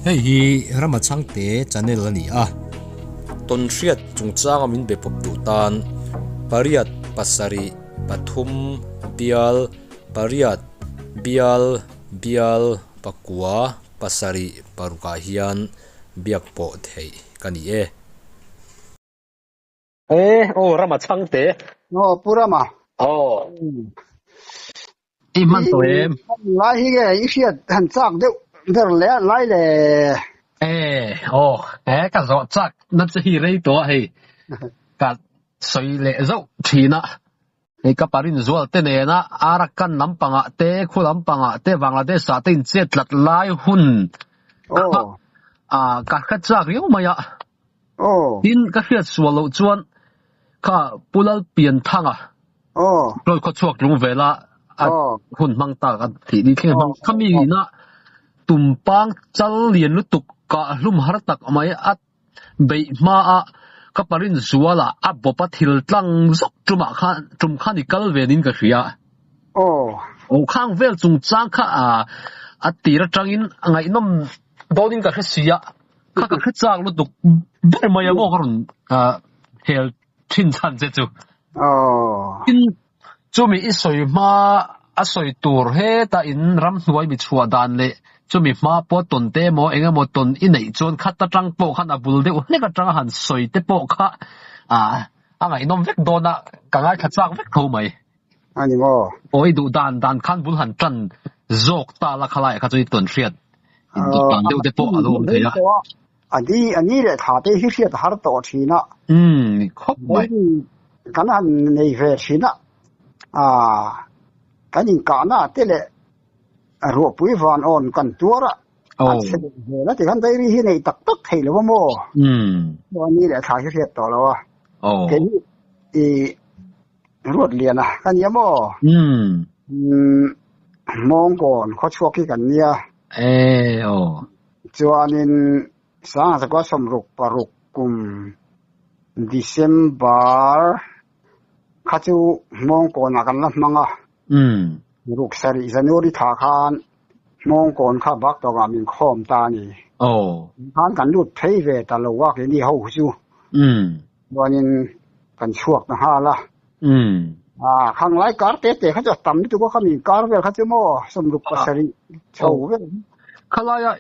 Hei hi Rama Chhangte channel a ni a, tawnhriat chungchanga min be pawp duh tan pariat pasarih pathum bial pariat bial bial pakua pasarih parukah hian biak pawh theih ka ni e. E, aw Rama Chhangte. Aw Pu Rama. Aw. I hman tawh em? Lai hi nge i hriat han chak deuh ber le lai le. E, aw, e ka zawh chak na che hi rei tawh a hei. Ka sawi leh zauh thin a. Hei ka parin zual te nena Arakan lampangah te, khu lampangah te, Bangladesh ah te in chet tlat lai hun kha ka hre chak riau mai a. Tin, ka hriat sual loh chuan kha Pu Lalpianthanga Ṭawi khawchhuak tlung vela a hun hmang tak a thih ni thleng hmang kha mi ina tumpang chal lian lutuk kah hlum har tak mai a beih hma a ka parin zuala a bawp a thil tlang zawk tumah khan tum khan i kal ve niin ka hria. Aw khang vel chungchang kha a tir atangin ngaihnawm dawnin ka hre si a. Kha ka hre chak lutuk ber mai a maw ka rawn hel thin chhan che chu. Tin, chumi i sawi hma a sawi tur heta in ramhnuai mi chhuah dan leh chumi hma pawh tawn te emaw eng emaw tawn i neih chuan khat atang pawh khan a bul deuh hlek atanga han sawi te pawh kha a ngaihnawm vek dawn a, ka ngaithla chak vek tho mai. A ni maw? Aw i duh dan dan khan bul han tan zawk ta la khalaiah kha chu i tawn hriat in duh dan deuh te pawh a lo awm thei a. A ni a ni leh tha te hi hriat a har tawh thin a. Umm ni khawp mai. Kan han nei ve thin a, ah kan inkahna te leh ruahpui van awn kan tuar a, a chhe deuh zel a tikhan dairy hi neih tak tak theih lo a maw? A ni leh tha hi hriat tawh lo a. Kei hi i Ruat lian a ka nia maw? Umm. Mawngkawn khawchhuak hi kan nia. E aw. Chuanin Sangha Zakua sawmruk paruk kum December kha chu Mawngkawnah kan la hmang a. Umm. Ruk sarih January thla khan Mawngkawn kha Baktawngah min khawm ta a ni. Aw. Khan kan lut phei ve ta lo a keini ho chu. Umm. Chuanin kan chhuak ta nghal a. Ah, khang lai kar te te kha chu a tam lutuk a, khami kar vel kha chu maw sawmruk pasarih chho vel. Khalaia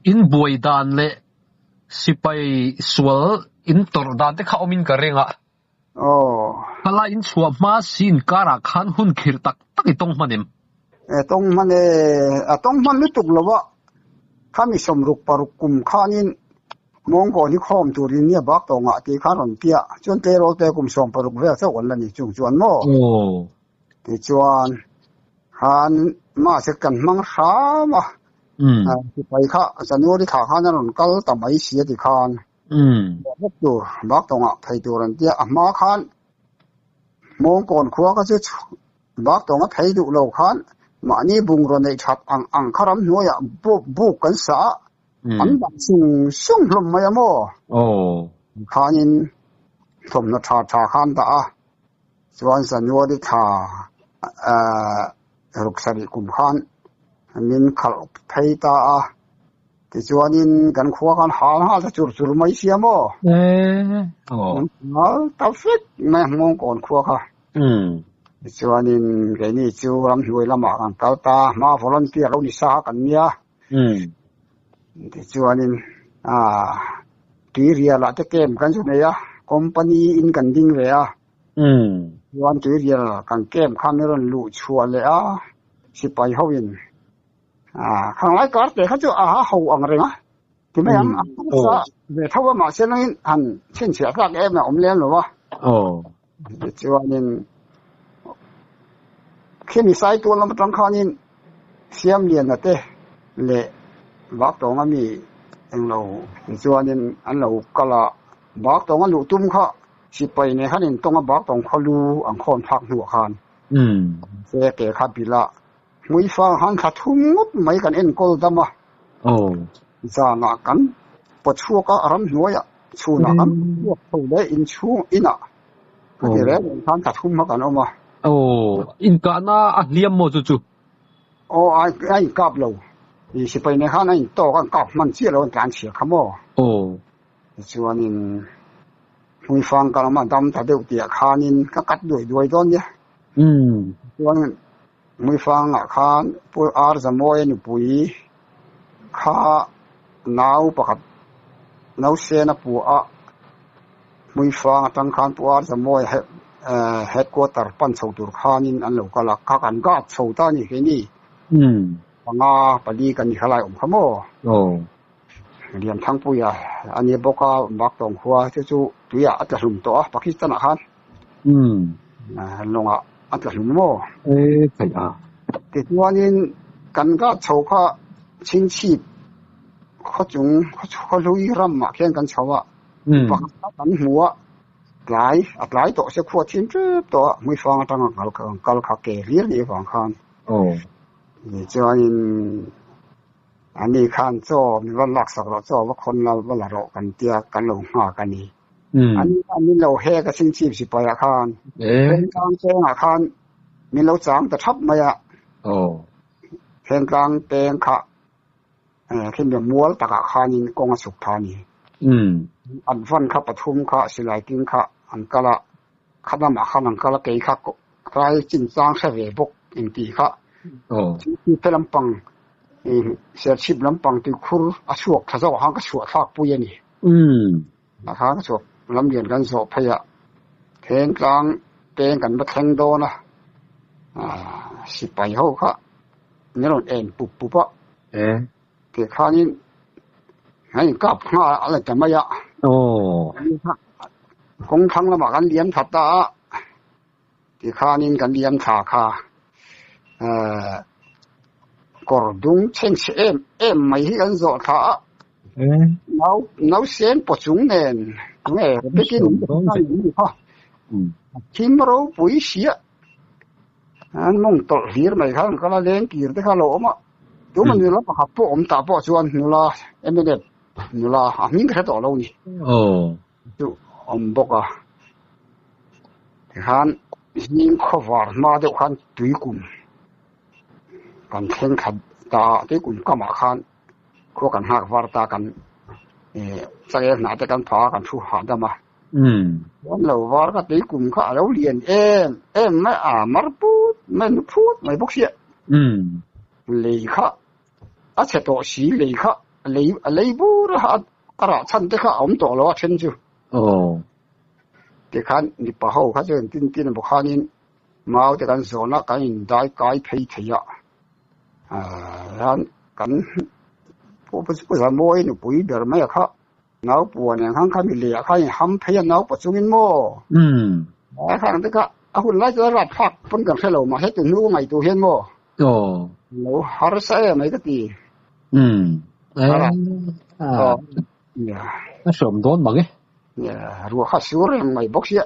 in buai dan leh sipai sual in tawrh dan te kha awmin ka ring a. Aw. Khalai in chhuah hma si inkarah khan hun khirh tak tak i tawng hman em? E tawng hman e, a tawng hman lutuk lo a, khami sawmruk paruk kum khanin Mawngkawn hi khawm turin nia bak tawh ngah tih kha rawn piah chuan tleirawl te kum 16 vel chauh an la ni chung chuan maw? Tichuan khan mahse kan hmang hram a, sipai kha January thla khan a rawn kal ta mai si a ti khan vek tur bak tawh ngah thei tur an tia a hma khan Mawngkawn khua kha chu bak tawng a thei duh lo khan mahni bungraw neih that ang ang kha ramhnuaiah buk kan sa a, An dah sung sung hlawm mai a maw? Khanin thawmhnaw tha tha khan dah a, chuan January thla ruk sarih kum khan min khalh phei ta a, tichuanin kan khua khan hal nghal ta chur chur mai sia maw? Hal ta vek mai a Hmawngkawn khua kha. Tichuanin keini chu ramhnuai lamah kan kal ta, hma volunteer lo ni sa kha kan nia. Tichuanin ah tuirial ah te camp kan zu nei a, company in kan ding ve a. Chuan tuirial kan camp kha mi rawn luh chhuah leh a, sipai ho in ah khanglai kar te kha chu a ha ho ang reng a, ti mai ang a sa ve tho a mahse langin han chhinchhiah tlak em a awm lem lo a. Tichuanin khimi Saitual lam atang khanin Siamliana te leh Baktawnga mi englo tichuanin an lo kal a, Baktawnga luh tum kha sipai nen khan intawng a, Baktawng khaw lu an khawn phak hnuah khan se ke kha bilh a, Hmuifang khan thla thum ngawt mai kan enkawl dam a, zanah kan paw chhuak a, ramhnuaiah chhunah kan paw chhuak tho leh inchhung inah ka ti reng reng khan thla thum kha kan awm a. Aw, inkahna a hliam maw chu chu? Aw, a inkap lo. I sipai nen khan a intawk a, an kap hman chiah lo an tlan chhia kha maw? Aw. Tichuanin Hmuifang ka lama dam ta deuh tihah khanin ka kat duai duai dawn nia. Umm. Chuan Hmuifangah khan Pu Ar Zamawia nupui kha nau pakhat nausena pua a, Hmuifang atang khan Pu Ar Zamawia headquarter pan chho tur khanin an lo kal a, kha kan guard chho ta a ni keini. Umm. Panga pali kan ni kha lai awm kha maw? Aw. Lianthangpuia a ni bawk a, Baktawng khua chu chu tuiah a tla hlum tawh a, Pakistan ah khan. Umm. Lawngah a tla hlum maw? E theih a. Tichuanin kan gat chho kha Chhingchhip khaw chung khaw hlui ramah khian kan chho a, pakhat kha kan hmu a, tlai a tlai tawh se khua thin tep tawh a, Hmuifang atanga kal kha ke hlir nih avang khan. Aw. Tichuanin Ani khan chaw mi va laksak rawh, chaw va khawn la, va la rawh kan tia kan lo nghak a ni. Ani khan min lo hek a Chhingchhip sipai ah khan, Thentlang peng ah khan min lo chang ta thap mai a. Thentlang peng kha khi mi mual takah khanin kawng a chhuk tha a ni. An van kha pathum kha silai king kha an kal a, kha lamah khan an kal a, kei kha rai chinchang hre ve bawk engtih kha Chhingchhip te lampang Serchhip lampang tuikhur a chhuak tha zawk ah khan ka chhuah thlak pui a ni. Tah khan ka chhuak lamlian kan zawh phei a, Thentlang peng kan va thleng dawn a, sipai ho kha min rawn en pup pup a. Tikhanin an inkap nghal a la ta mai a. Kawng thlang lamah kan liam tha ta a. Tikhanin kan liam thla kha kawr dung chhengchhe em em mai hi kan zawh thla a. Nau nau sen paw chung nen nge Rebecca kha thim ropui sia. An mawng tawlh hlir mai khan ka la leng kir te kha a lo awm a, tuma nula pakhat pawh awm tah pawh chuan nula MNF nula a hming ka hre tawh lo ni. Chu awm bawk a, tikhan zing khawvar hma deuh khan tuikum kan thleng thla ta a, tuikum kamah khan khua kan nghak var ta kan changel hnah te kan phah a kan thu hahdam a. Chuan lo var ka tui kum kha a lo lian em em mai a, mar put mai nu phut mai bawk sia. Lei kha a chhe tawh si, lei kha lei a lei bur a, a rah chhan te kha a awm tawh lo a then chu. Tikhan mipa ho kha chuan tin tin emaw khanin mau te kan zawn a, kan indai kai phei thei a. Hian kan pu pu Zamawi nupui ber mai a kha. Nau puan eng khan kha mi leh ah khan in ham phei a nau paw chungin maw? Umm. A khang te kha a hun lai chuan rat phak pawn kan hre lo mah he tu hnu ka ngaihtuah hian maw? Aw. Lo harsa em mai ka ti. Umm. Aw. A hreawm dawn mang e. Ruah kha sur reng mai bawk sia.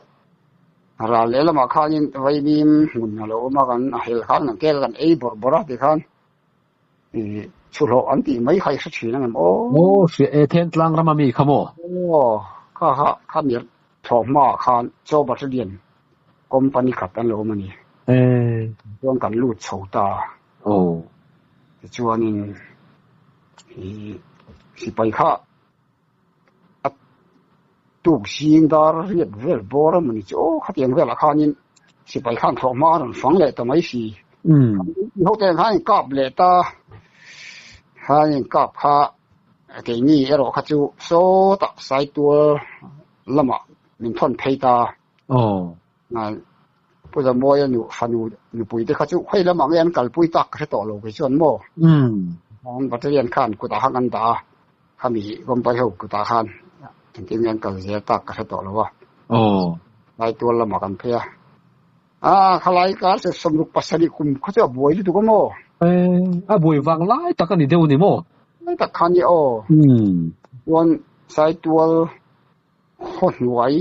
Ral lehlamah khanin vaimim hmun a lo awm a kan a hel khan kan kel kan ei bawrh bawrh a tikhan. Chhuhlawh an tih mai kha i hre thin ang em aw? Aw hria e, Thentlang rama mi kha maw? Aw, kha kha kha mi thlawh hmaah khan Chaw Battalion company khat an lo awm a ni. Chuan kan lut chho ta. Aw. Tichuanin i sipai kha a tuk zing dar riat vel bawr emaw ni chu aw khatiang velah khanin sipai khan thlawh hma a rawn fang leh ta mai si. Ho te khan in kap leh ta khan in kap kha keini erawh kha chu sawtah Saitual lamah min thawn phei ta. Pu Zamawia nu fanu nupui te kha chu khawi lamah nge an kalpui tak ka hre tawh lo kei chuan maw? An battalion khan kutah khan an dah a, khami company ho kutah khan engtin nge an kal zel tak ka hre tawh lo a. Laitual lamah kan phei a, ah khalai kar se 67 kum kha chu a buai lutuk a maw? A buai vang lai tak a ni deuh a ni maw? Lai tak kha a ni aw. Chuan Saitual khaw hnuai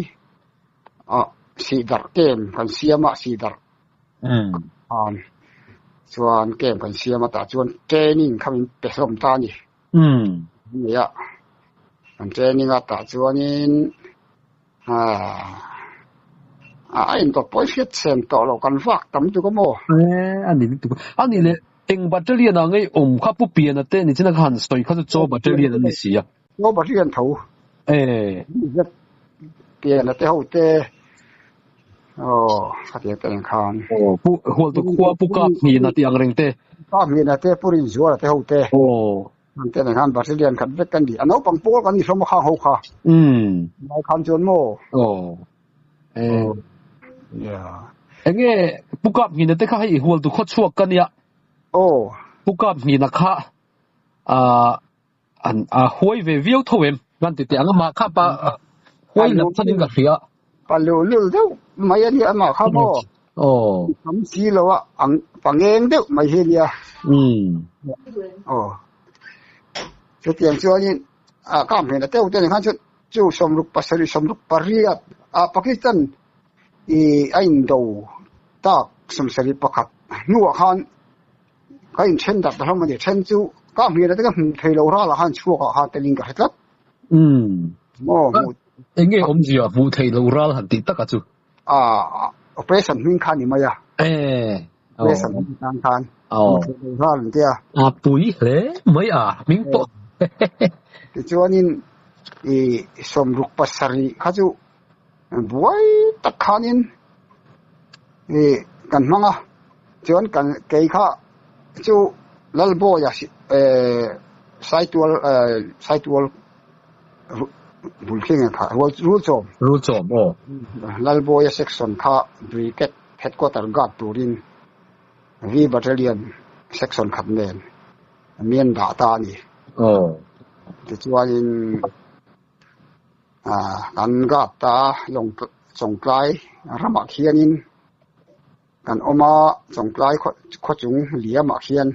ah sihdarh kem kan siam a sihdarh khan chuan kem kan siam a tah chuan training kha min pe hlawm ta a ni nei a kan training a tah chuanin ah a intawp pawh i hriat chhen tawh loh kan vak tam tuk a maw a ni lutuk a ni le. Eng battalion ah ngei awm kha Pu Piana te ni chin a kha han sawi kha chu Chaw battalion an ni si a. Chaw battalion tho. E. Piana te ho te aw khatiang te ang khan. Aw Pu Hualtu khua Pu Kap Hmina tih ang reng te. Kap Hmina te Pu Rinzuala te ho te. Aw. An te nen khan battalion khat vek kan ni. A naupang pawl kan ni hlawm a khang ho kha. Umm. Lai khan chuan maw. Aw. E. Yeah. Enge Pu Kap Hmina te kha hei Hualtu khaw chhuak ka nia. Aw. Pu Kap Hmina kha ah an a huai ve viau tho em? Kan ti teh ang amah kha pa huai nat than in ka hria. Pa lul lul deuh mai a nia amah kha maw. Aw. Tam si lo a ang pa ngeng deuh mai hi a nia. Umm. Aw. Chutiang chuanin a kap hmel a teuh te ni khan chu chu sawmruk pasarih sawmruk pariat ah Pakistan i a indo tak sawmsarih pakhat hnuah khan Ka inthen dak ta hlawm a ni. Then chu ka hmel te ka hmuh thei lo ral ah khan chhuak ah khan telin ka hre tlat. Umm. Maw hmuh. Eng nge awmzia hmuh thei lo ral han tih tak a chu? Ah, operation hming kha ni mai a. Eh. Operation hming tan khan. Hmuh thei lo ral an tia. A pui hle mai a hming pawh. Tichuanin i sawmruk pasarih kha chu Buai tak khanin i kan hmang a, chuan kan kei kha chu Lalbawia eh Saitual eh Saitual bul khi nge kha Rul Rulchawm. Rulchawm aw. Lalbawia section kha Brigade headquarter guard turin V Battalion section khat nen mi an dah ta a ni. Aw. Tichuanin. Kan gap ta lawng Chawngtlai ramah khianin kan awm a, Chawngtlai khaw chung liamah khian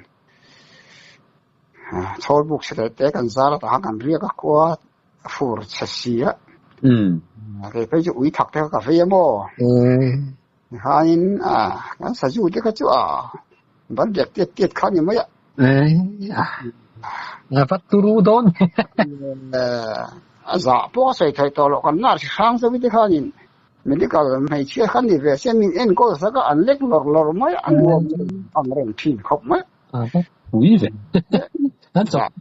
chhawlbuk chhe te te kan zar a tah khan kan riak a khua a fur chhe si a, kei phei chu ui thak te kha ka vei a maw? Tikhanin kan sazu te kha chu a ban riak tiat tiat kha a ni mai a. A va turu dawn. A zah pawh a sawi theih tawh loh kan nar si hrang zawk te khanin medical hmeichhia kha ni ve se min enkawl sak a an lek lawr lawr mai a, a nuam ang reng thin khawp mai. A va pui ve. An chawp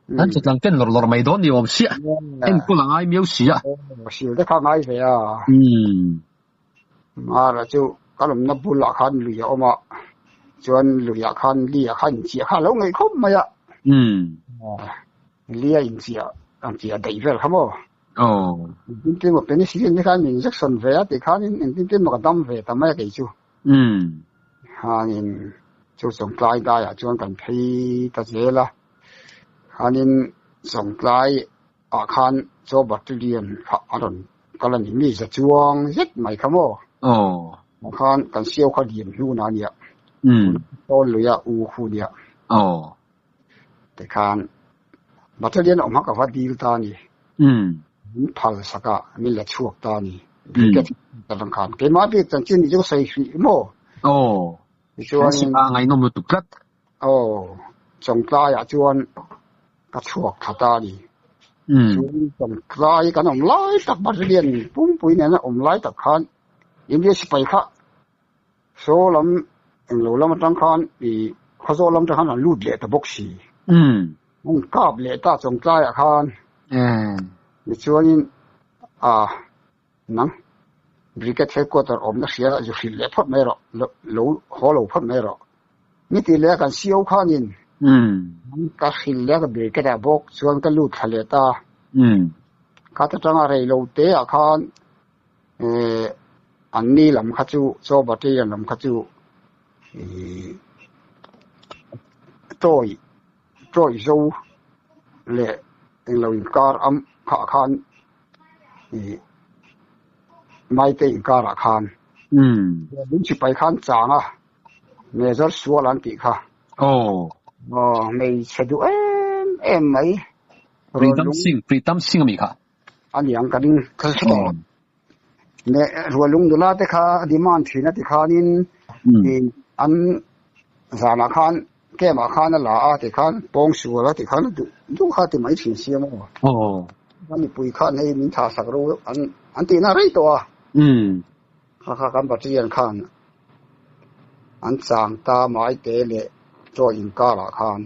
An chawtlang ken lawr lawr mai dawn ni awm sia. Enkawl a ngai miau si a. Sil te kha a ngai ve a. Mara chu ka lawmna bulah khan lui a awm a, chuan luiah khan li ah khan inchiah kha a lo ngaih khawp mai a. Li a inchiah ang chiah daih vel kha maw. Engtin tin maw penicillin te khan injection ve a tih khanin engtin tin maw ka dam ve ta mai a kei chu. Khanin chu chawngtlai daiah chuan kan phei ta zel a. Khanin Chawngtlai ah khan chaw battalion kha a rawn kal a ni. Mi za chuang zet mai kha maw? Aw. Khan kan siau kha lian hnun a nia. Tawn lui a u khu nia. Aw. Tikhan battalion awm kha ka va dil ta a ni. Min phal sak a, min la chhuak ta a ni. Brigade atang khan. Keimah bik chanchin ni chu ka sawi hrih maw? Aw. Tichuanin. A ngaihnawm lutuk tlat. Aw, Chawngtlaiah chuan ka chhuak thla ta a ni. Chuan Chawngtlai kan awm lai tak Battalion pumpui nena awm lai tak khan India sipai kha saw lam englo lam atang khan i Khawzawl lam atang khan an lut leh ta bawk si. An kap leh ta Chawngtlaiah khan. Tichuanin a. Nang, Brigade Headquarter awmna hria zu hrilh leh phawt mai rawh, lo haw lo phawt mai rawh. Ni tih leh kan CO khanin ka hrilh leh ka Brigade ah bawk chuan ka lut thla leh ta. Khat atanga rei lo te ah khan an ni lam kha chu Chaw Battalion lam kha chu tawi tawi zo leh englo inkar am khah khan ih Maite inkarah khan min sipai khan chang a Major Sual an tih kha. Aw. Aw hmeichhe duh em em mai. Pritam Singh, Pritam Singh ami kha. A niang ka ring ka hre tawh. Ne Rualung nula te kha a demand thin a ti khanin ih an zanah khan Camp ah khan a la a ti khan pawng sual a ti khan a duh duh kha ti mai thin si a maw? Aw. A mipui khan hei min thah sak ro an an tihna rei tawh a. Kha kha kan battalion khan an chang ta mai te leh. Chaw inkarah khan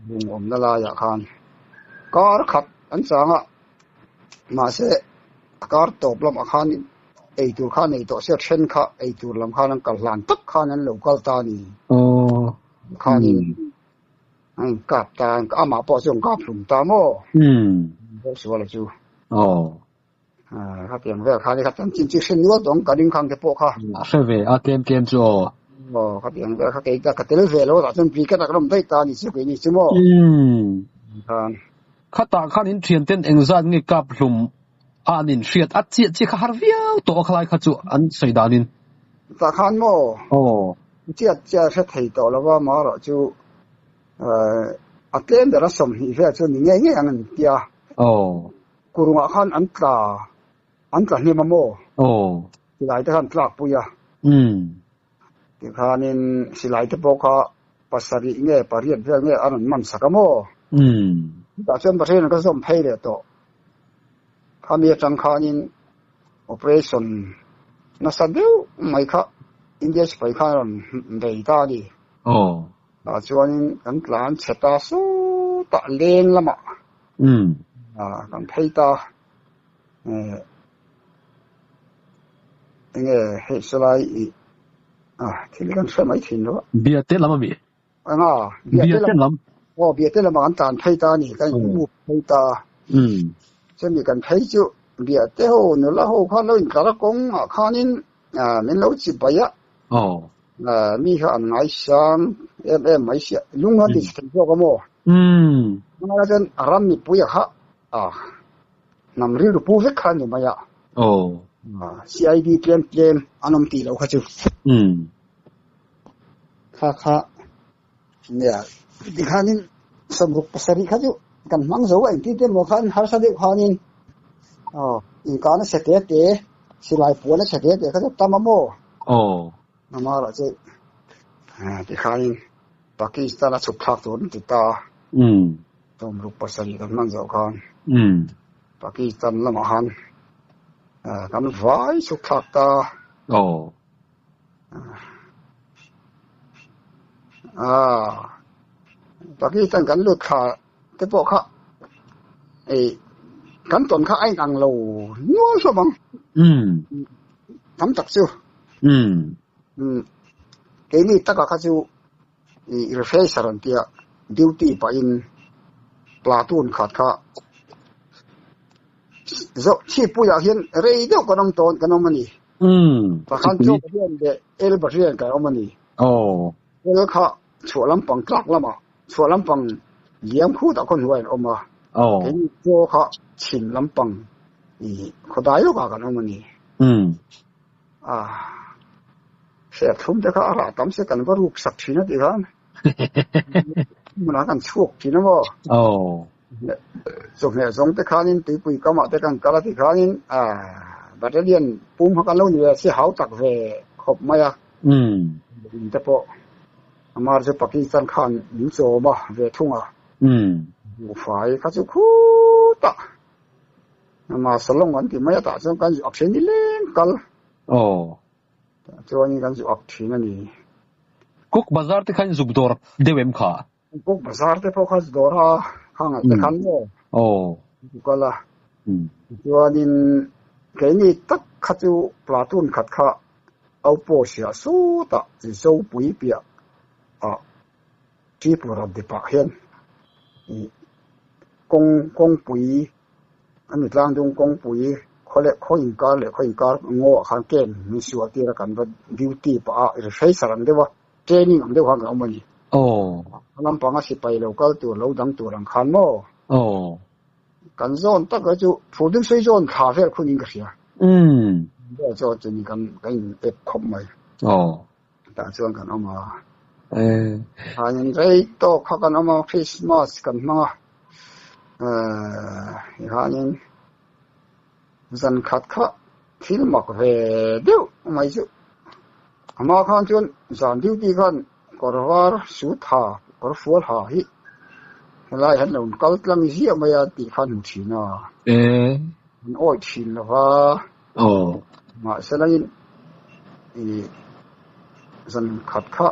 bung awmna laiah khan kar khat an chang a, mahse a kar tawp lamah khan eitur kha nei tawh sia then kha eitur lam khan an kal hlan tak khan an lo kal ta a ni. Khanin an inkap ta, amah pawh chu an kap hlum ta maw? Suala chu. Khatiang vel khan kha chanchin chu hre nual tawh ang ka ring khang te pawh kha. A hre ve a tlem tlem chu aw. Aw khatiang vel kha kei ka tel ve lo tah chuan pui ka tak rawm daih ta a ni chu kei ni chu maw. Khan. Khatah khan in thian ten engzat nge kap hlum a an in hriat a chiah chiah kha har viau tawh a khalai kha chu an sawi dan in. Tah khan maw. Aw. Chiah chiah hre thei tawh lo va marawh chu a tlem ber a 20 vel chu ni ngei ngei ang an tia. Aw. Kurungah khan an tla, an tla hnem a maw? Aw. Silai te khan tlak pui a. Umm. Tikhanin silai te pawh kha pasarih nge pariat vel nge a rawn man sak a maw? Umm. Chutah chuan Pathian ka zawm phei leh tawh. Khami atang khanin operation nasa deuh mai kha India sipai khan a rawn bei ta a ni. Aw. Tah chuanin kan tlan chhe ta sawtah leng lamah kan phei ta. Enge hei salai i thil kan hre mai thin lo a. Biate lam a mi? Anga, Biate lam. Aw, Biate lamah kan tlan phei ta a ni, kan inmove phei ta. Chumi kan phei chu Biate ho nula ho khan lo intlar a kawngah khanin min lo chi bai a. Aw. Mi kha an ngaisang em em mai sia. Lung an ti chhe thei zawk a maw? Tunah chuan a ram mipui a kha a hnam rilru pu vek kha a ni mai a. Aw. CID tlem tlem an awm tih loh kha chu. Kha kha nia tikhanin 67 kha chu kan hmang zo a engtin te maw khan harsa deuh khanin aw inkahna chhe te te silai puahna chhe te te kha chu tam a maw? Aw. Amah chu tikhanin Pakistan a chhuk thlak tur an ti ta a. 67 kan hman zawh khan Pakistan lamah khan kan vai chhuk thlak ta a. Aw. Pakistan kan lut thla te pawh kha ei kan tawn kha a inang lo nual hlawm ang. Tam tak chu. Keini taka kha chu i refresher an tia duty pahin platoon khat kha zawh chhippuiah hian rei deuh kan awm tawn kan awm a ni. Pakhat chu Pathian leh El Pathian kan awm a ni. El kha chhuah lampang tlak lamah chhuah lampang liam khutah khaw hnuaiah an awm a. Keini chaw kha chhim lampang i khawdai lawkah kan awm a ni. A serthlum te kha a rah tam se kan va ruk sak thin a tih khan hmunah kan chhuak thin a maw? Chawhmeh zawng te khanin tuipui kamah te kan kal a tih khanin battalion pum kha kan lo ni ve a si hau tak ve khawp mai a. In te pawh Amar chu Pakistan khan min chawm a ve thung a. Buhfai kha chu khutah Ama salong an ti mai a tah chuan kan zu ak thin ni leng kal. Aw. Tah chuanin kan zu ak thin a ni. Cook Bazar te khan zuk dawr deuh em kha? Cook Bazar te pawh kha zu dawr a, kha ngaih te khan maw? Aw. Zu kal a. Tichuanin keini tak kha chu platoon khat kha outpost ah sawtah Zopui piah ah Tripura depah hian kawng kawngpui a ni tlangdung kawngpui khaw leh khaw inkar leh khaw inkar ngaw ah khan camp min suah tir a kan va duty pah a refresher ang deuh a training ang deuh khan kan awm a ni. Aw. A lampanga sipai lo kal tur lo dang tur ang khan maw? Aw. Kan zawn tak hi chu Phurding sawi zawn thla vel khun in ka hria. Umm. Vel chu chuni kan kan in ep khawp mai. Aw. Tah chuan kan awm a. Eh. Khanin rei tawk kha kan awm a, Christmas kan hmang a. Eh, khanin zan khat kha thil mak ve deuh mai chu. Ama khan chuan zan duty khan kawr var suit ha, kawr fual ha hi helai han lo kal tlang ziah mai a tih khan hmu thin a. Eh. An awih thin lo va. Aw. Mahse langin i zan khat kha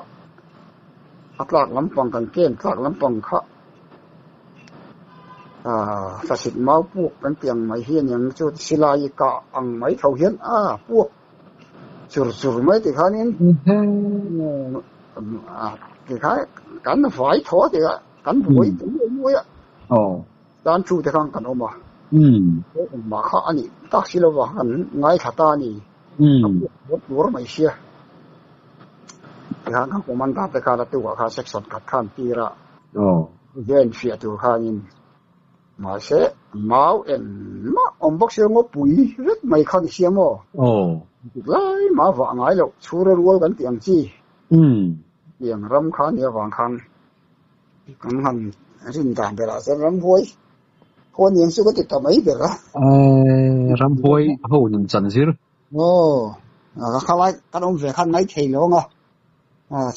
A tlak lampang kan ken tlak lampang kha ah thlasit mau puak kan tih ang mai hi a niang chu silai kah ang mai tho hian a puak chur chur mai ti khanin ti kha kan vai thaw a ti kha kan buai ta muai muai a tan thu te khan kan awm a engmah kha a nih tak si lova kan ngaithla ta a ni a puak tuar tuar mai sia tikhan kan commander te khan a tukah khan section khat khan tir a hian fiah tur khanin mahse mau engmah awm bawk sia ngawpui vek mai kha ni sia maw lai mah vah ngai loh chhura rual kan tih ang chi tiang ram kha nia vang khan kan han rin dan berah chuan ramhuai ho aniang chu ka ti ta mai ber a. Ramhuai ho nun chan zir. Aw, ka khalai kan awm ve khan mai thei lo anga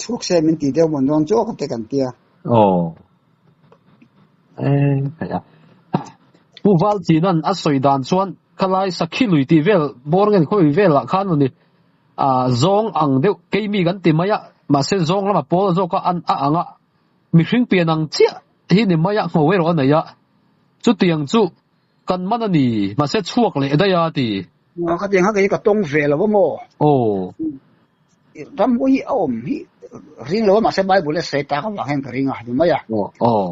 chhuk se min ti deuh mawn dawn chu ka te kan tia. Aw, e Pu Valchinan a sawi dan chuan khalai sakhi lui tih vel bawr ngen khawi velah khan a ni. A zawng ang deuh keimi kan ti mai a, mahse zawng lama pawl zawk a an a ang a, mihring pian ang chiah hi ni mai a, ngho erawh a nei a, chutiang chu kan man a ni, mahse chhuak leh daih a ti. Khatiang kha kei ka tawng ve lo a maw? Aw. Ram hi a awm hi ring lo a, mahse Bible a sawi tak avang hian ka ring a ni mai a. Aw aw.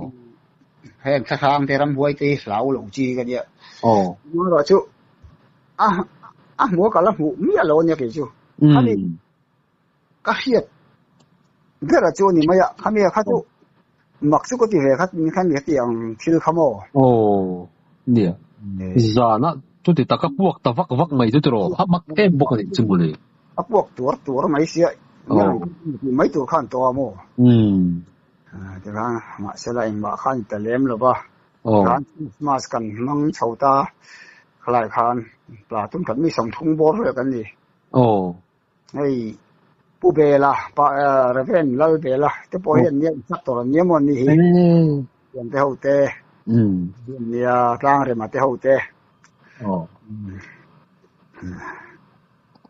Heng thlahrang te ramhuai te hi hlau lo chi ka nia. Aw. Amaherawhchu chu a a hmuh a kal a hmuh miah lo ania kei chu khami ka hriat ber a chu ani mai a khami kha chu mak chu ka ti ve kha khami ka ti ang thil kha maw aw nia zana chuti taka puak ta vak vak mai chu tiraw a mak em bawk ani chu mawle a puak tuar tuar mai sia mai tur khan tawh a maw tikhan mahsela engmah khan ta lem lova Khan Christmas kan hmang chho ta, khalai khan platoon khat mi 30 bawr vel kan ni. Hei Pu Bela, pa Reverend Lal Bela te pawh hi an nia instructor an nia maw an ni hi. Thian te ho te, an nia Tlangrema te ho te.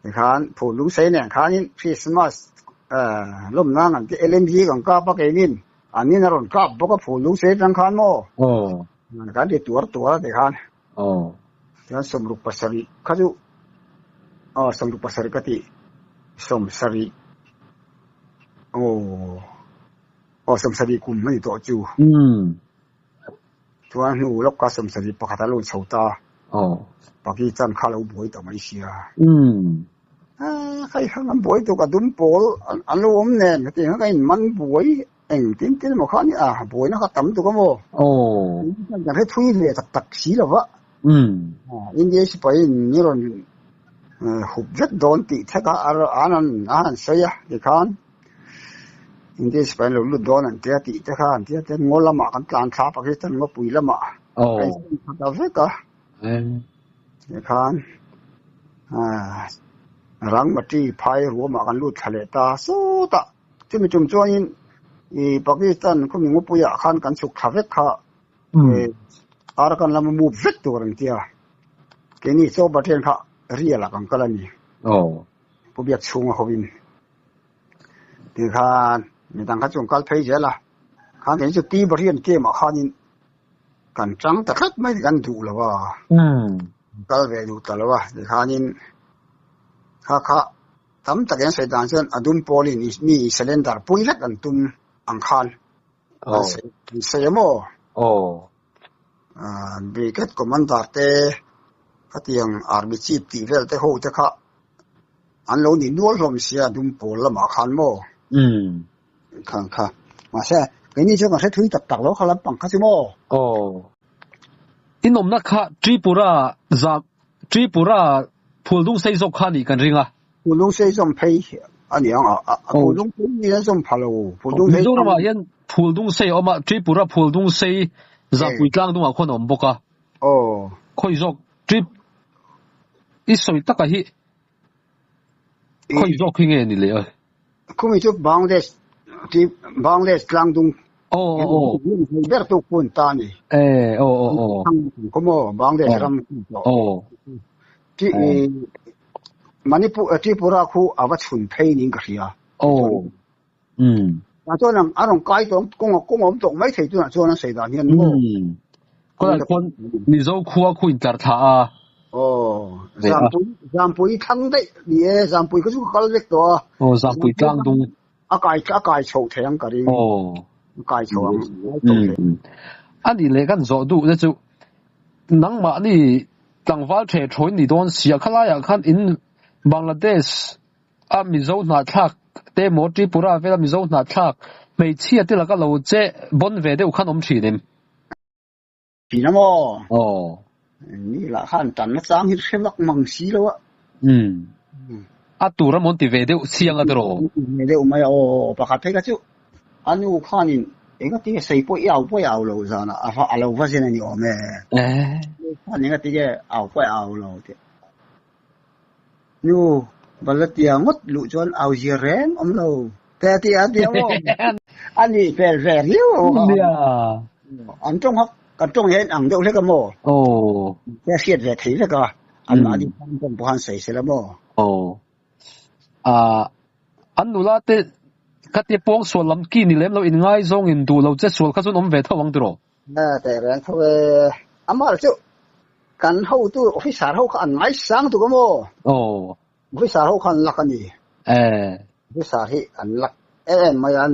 Tikhan Phulungsei nen khanin Christmas lawmna ngan te LMG kan kap a keinin. An in a rawn kap bawk a phul lung sei atang khan maw? Aw. Kan ti tuar tuar a ti khan. Aw. Chuan 67 kha chu aw 67 ka ti 70 aw aw 70 kum a ni tawh chu. Umm. Chuan hnu lawk ka 71 a lo chho ta. Aw. Pakistan kha lo buai ta mai sia. Umm. Hei kha kan buai tuk a dum pawl an lo awm nen hetiang kha ka in man buai eng tin tin emaw kha nia buaina kha tam tuk a maw kan hre thui ve tak tak si lo va India sipai in ni rawn hup vek dawn tih thek a an an an sawi a tikhan India sipai an lo lut dawn an tia tih te kha an tia te ngaw lamah kan tlan thla Pakistan ngawpui lamah kan in khat vek a. Tikhan Rangmati phai ruamah kan lut thla leh ta sawtah chumi tum chuanin ih Pakistan khawmi ngawpuiah khan kan chhuk thla vek kha Arakan lama move vek tur an tia keini chaw baten kha rial ah kan kal a ni Pu Biak chhunga hovin tikhan midang kha chu an kal phei zel a khan keini chu Tiberian camp ah khanin Kan chang ta tlat mai kan duh lo a, kal ve duh ta lo a, tikhanin kha kha tam takin an sawi dan chuan a dum pawlin mi cylinder pui vek an tum ang khan an sawi a maw? Brigade Commander te khatiang Army Chief tih vel te ho te kha an lo ni nual hlawm sia dum pawl lamah khan maw? Kha kha. Mahse, keini chu kan hre thui tak tak lo kha lampang kha chu maw? Aw. In awmna kha Tripura za Tripura Phuldung sei zawk kha nih kan ring a. Phuldung sei zawm phei a ni ang a. Phuldung sei ni a zawm pha lo. Phuldung sei Mizoramah hian Phuldung sei a awm a, Tripura Phuldung sei Zapui tlang dungah khuan a awm bawk a. Aw. Khawi zawk Trip i sawi taka hi khawi zawk hi nge ni le a? Khumi chu Bangladesh ti Bangladesh tlangdung Aw aw ber tu kun ta ni. Eh aw aw aw. Khumaw Bangladesh ram aw. Ti Manipur Tripura khu ava chhun phei ning ka hria. Aw. Um. A chuan ang a rawn kai tawh kawng kawng awm tawh mai thei tunah chuan an sawi dan hian maw. Khawlai khuan Mizo khua khu in tlar thla a. Aw Zampui Zampui thlang daih ni e Zampui kha chu ka kal vek tawh a. Aw Zampui tlang dung. A kai a kai chho thei ang ka ring. Aw. A kai chho ang. A nih leh kan zawh duh te chu nangmahni tlangval the thawi ni dawn sia khalaiah khan in Bangladesh a Mizo hnahthlak te emaw Tripura vela Mizo hnahthlak hmeichhia te laka lo che bawn ve deuh khan awm thin em? Thin a maw? Aw. Ni lah khan tanna chang hi hre vak mang si lo a. Umm. A tur a mawn ti ve deuh chiang a tiraw? Ve deuh mai a aw. Pakhat phei kha chu a nu khanin engati nge sei pawh i au pawh i au lo zanah a va a lo va zen a ni awm e. Khan engati nge au pawh i au lo tih. Nu Balatia ngawt luh chuan au zia reng awm lo. Te a ti a ti a maw? A nih hmel ve riau a awm. Nia. An tawng hak kan tawng hian ang deuh hlek a maw? Aw. Te a hriat ve thei vek a. An mahni tan tawng pawh khan sawi sela maw? Aw. Ah, an nula te khatia pawng sual lam ki ni lem lo in ngaizawng in duh lo che sual kha chuan awm ve tho ang tiraw? Teh reng tho e. Amah chu kan hotu officer ho kha an ngaisang tuk a maw? Aw. Officer ho kha an lak a ni. Eh. Officer hi an lak em em mai a,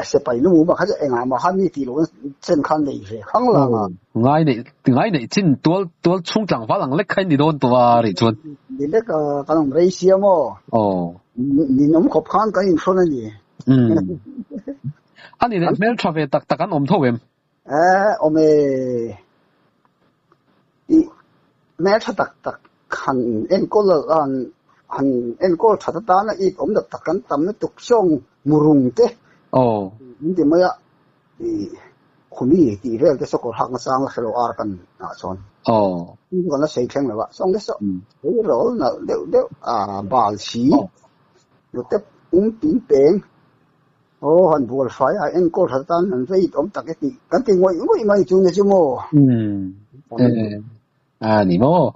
sipai nu mah kha chu engah mah khan mi tih loh chen khan nei ve khang lang a. Ngai neih ngai neih chin tual tual chhung tlangval ang lek kha in ni dawn tawh a rih chuan. Ni lek a, kan awm rei sia maw? Aw. Ninawm khawp khan kan inhrawn a ni. Umm. A ni leh hmel tha ve tak tak an awm tho em? Eh, awm e. I hmel tha tak tak han enkawl han han enkawl that atana it awm tak tak kan tam lutuk sawng murung te. Aw. Min ti mai a, i khumi tih vel te sawkawr hak nachang la hrelo ar kan ah chuan. Aw. Kan la sei thleng lo a, sawng te saw ei rawl nalh deuh deuh a bal si. Nute um ping peng. Aw han bual fai a enkawl that atan han vei awm tak e tih kan ti ngawih ngawih mai chu nia chu maw? Umm a ni maw?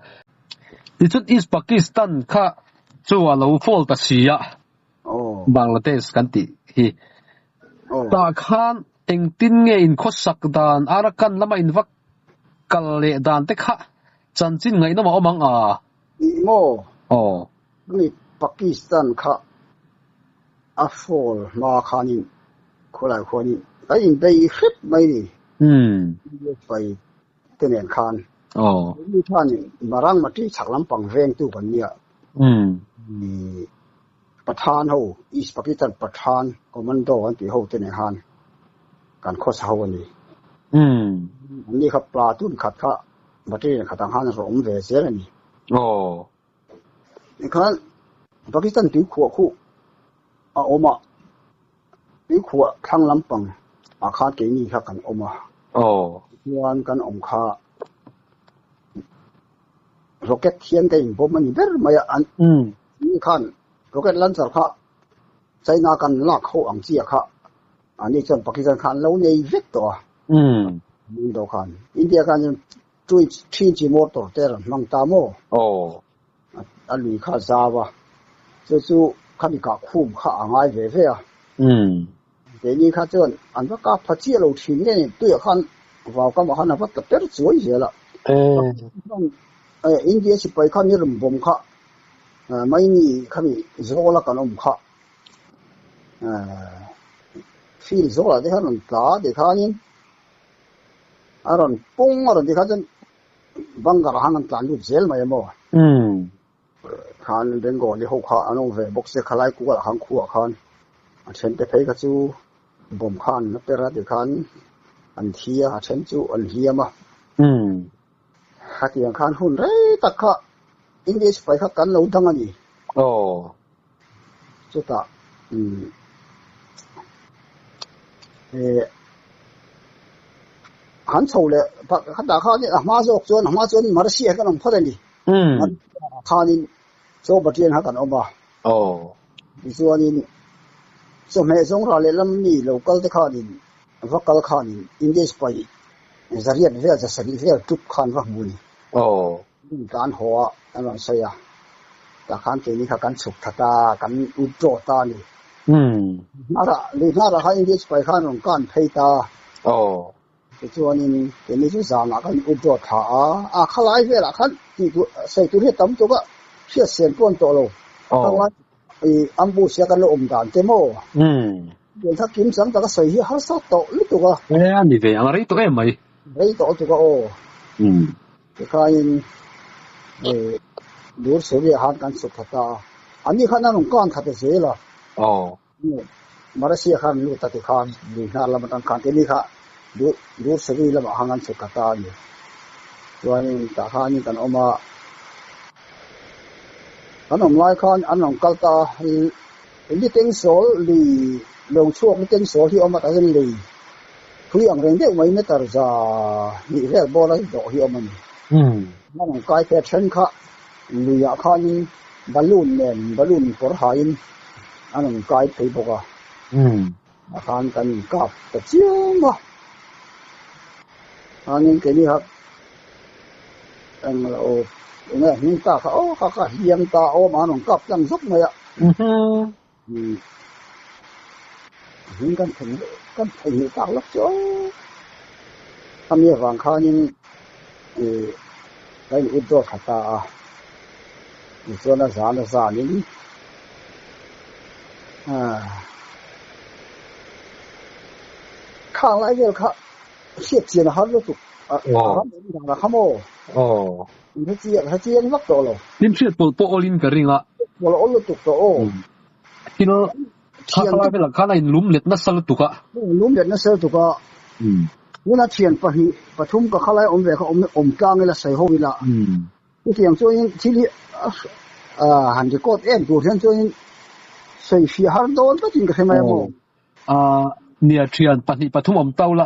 Tichuan East Pakistan kha chu a lo fall ta si a, Bangladesh kan tih hi. Tah khan engtin nge in khawsak dan Arakan lama in va kal leh dan te kha chanchin ngaihnawm a awm ang a? Ih maw? Aw. Ni Pakistan kha a fall hma khanin khawlai khuanin kan inbei hrep mai ni. Pai te nen khan. Mi khanin Marang Mati chhak lampang vengtu kan nia. Ni Pathan ho, East Pakistan Pathan Commando an tih ho te nen khan kan khawsa ho a ni. Anni kha platoon khat kha battalion khat ang khan a rawh awm ve zel a ni. Tikhan Pakistan tuikhuah khu a awm a, tuikhuah thlang lampang ah khan keini kha kan awm a. Tichuan kan awm kha rocket hian ka inbawm a ni ber mai a, an ni khan rocket launcher kha China kan lak ho ang chiah kha ani chuan Pakistan kha an lo nei vek tawh a. Khan India khan Tui thin chi motor te rawn hmang ta maw? Aw. A lui kha a zau a, chu chu khami kah khum kha a ngai ve ve a. Umm. Keini kha chuan an va kap pha chiah lo thin nge ni, tuiah khan vau kamah khan a va tla per chuai zel a. Eh. India sipai kha ni rawn bawm kha maini khami zawl a kan awm kha. Field zawlah te khan rawn tla tikhanin A rawn pung a rawn ti kha chuan bunker ah khan an tlan lut zel mai a maw? Khan Bengali ho kha an awm ve bawk sia khalai kual ah khan khuah khan a then te phei kha chu bomb kha an la per a tikhan an thi a, a then chu an hliam a. Khatiang khan hun rei tak kha English pai kha kan lo dang a ni. Chutah eh han chho leh khatah khan a hma zawk chuan a hma chuan Marsia kan awm phawt a ni. Khanin chaw Pathian kha kan awm a. Tichuanin chawhmeh zawng rah leh lam mi lo kal te khanin va kal khanin India sipai zariat vel zasarih vel tup khan va hmu a ni. Kan haw a, an rawn sawi a, tah khan keini kha kan chhuk that a, kan withdraw ta a ni. Hnarah lui hnarah khan India sipai khan rawn kan phei ta. Tichuanin keini chu zanah kan up dawt thla a, a khalai velah khan tih tur sawi tur hi a tam tuk a, hriat sen pawh an tawh lo. Khalai i ambush a kan lo awm dan te maw? Tiang kha kim chang taka sawi hi harsa tawh lutuk a. E a ni ve ang, a rei tawh em mai. Rei tawh lutuk a aw. Tikhain i dur Suria khan kan chhuk thla ta a, ani khan a rawn kan thla ta zel a. Malaysia khan lut a tikhan lui hnar lam atang khan keini kha dur Suri lamah khan kan chhuk thla ta a ni. Chuanin tah khanin kan awm a, kan awm lai khan an rawn kal ta a, ni tengsawl lui lo chhuak ni tengsawl hi a awm a tah hian lui Thui ang reng deuh mai meter za hnih vel bawla dawh hi awm a ni. A rawn kai phei a then kha luiah khanin balloon nen balloon kawr haiin a rawn kai phei bawk a. A khan kan inkap ta chiam a. Khanin keini kha englo enge a hming ta kha aw kha kha hliam ta awm a an rawn kap tlang zawk mai a. Hming kan thei kan theihnghilh tak lawk chu aw. Khami avang khanin ih ka in ut dawt kha ta a, tichuan a zan a zanin ah khang lai vel kha hriat chian a har lutuk a ram awm dan a kha maw? Hre chiang vak tawh lo. Tin hriat pawlh pawh awlin ka ring a. Pawlh awl lutuk tawh aw. Thil tha khalai velah khan a inlum let nasa lutuk a. Lum let nasa lutuk a. Tuna thian pahnih pathum ka khalai awm ve kha awm awm tlang ila sawi ho ila. Chutiang chuanin thil hi han record em tur hian chuanin sawi fiah har dawn tlatin ka hre mai a maw. Nia thian pahnih pathum awm tau la,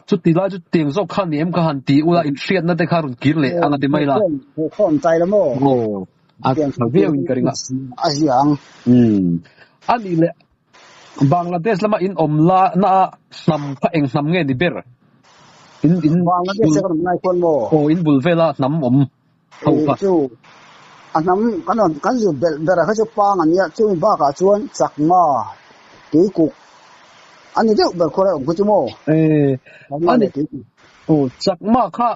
chuti lai chu tiang zawk kha ni em ka han ti ula inhriatna te kha rawn kir leh ang a ti mai la. Khawm tai la maw? Aw, a tha viau in ka ring a. A zia ang. A nih leh Bangladesh lama in awm la na a hnam kha eng hnam nge ni ber? In in Bangladesh a kan awm lai khawn maw? Aw, in bul vela hnam awm ho kha. Chu a hnam kan rawn kan zir belh ber a kha chu pang a nia chumi bakah chuan chakma tuikuk a ni deuh ber khualai awm kha chu maw? Chakma leh tuikuk. Aw chakma kha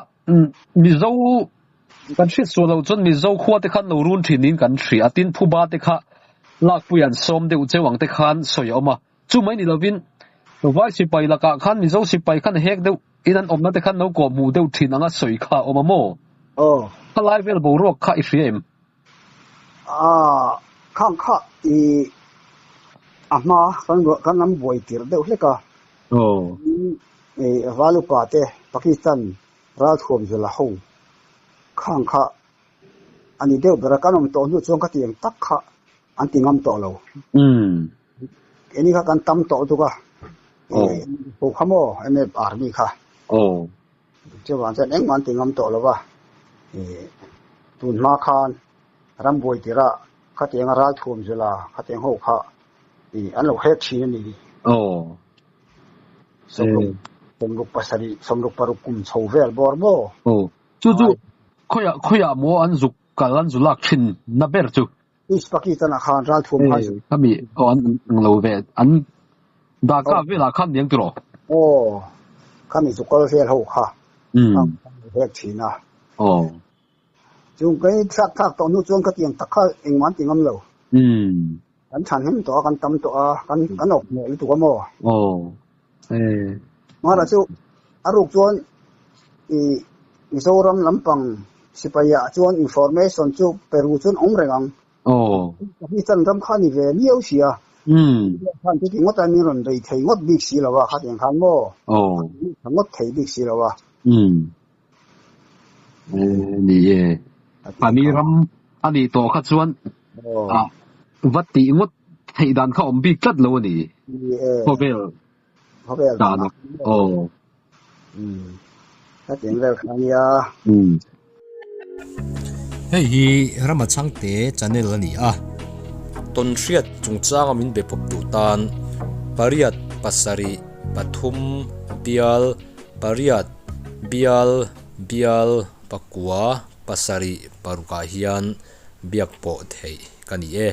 Mizo kan hriat sual loh chuan Mizo khua te khan lo run thin in kan hria a tin phuba te kha lakpui an sawm deuh cheu ang te khan sawi a awm a chu mai ni lovin Vai sipai lakah khan Mizo sipai khan hek deuh In an awmna te khan lo kawh hmuh deuh thin anga sawi kha a awm a maw? Aw. Kha lai vel boruak kha i hria em? Aaa, khang kha i a hma kan kan lam buai tirh deuh hlek a. Aw. I Valupa te Pakistan ralthuam zela ho khang kha a ni deuh ber a, kan awm tawh hnu chuan ka tiang tak kha an ti ngam tawh lo. Umm. Keini kha kan tam tawh lutuk a. Ho kha maw MF Army kha. Aw. Chuvang chuan engmah an ti ngam tawh lo va. Tun hma khan rambuai tirah khatianga ralthuam zela khatiang ho kha an lo hek thin a ni. Aw. Sawmruk pasarih, sawmruk paruk kum chho vel bawr maw? Aw. Chu chu khawiah khawiah maw an zuk kal an zu lak thin na ber chu. East Pakistan ah khan ralthuam khan zu. Khami aw an ang lo ve an Dhaka velah khan niang tiraw? Aw khami zu kal vel ho kha hek thin a. Aw. Chung kei thlak thlak tawh hnu chuan ka tiang tak kha engmah an ti ngam lo. Kan chhan hnem tawh a kan tam tawh a kan kan awk hneh lutuk a maw? Aw. Mahra chu a ruk chuan i Mizoram lampang sipai ah chuan information chu Peru chuan awm reng ang. Aw. Pakistan ram kha ni ve miau si a. Khan chu ti ngawt a min rawn bei thei ngawt bik si lo a khatiang khan maw? Aw. Tha ngawt thei bik si lo a. Ni e. Ani ram a nih tawh kha chuan va tih ngawt theih dan kha awm bik tlat lo a ni. Khawvel Khawvel dan a. Aw. Hetiang vel kha ania. Hei hi Rama Chhangte channel a ni a. Tawnhriat chungchanga min be pawp duh tan pariat pasarih pathum bial pariat bial bial pakua pasarih parukah hian biak pawh theih ka ni e.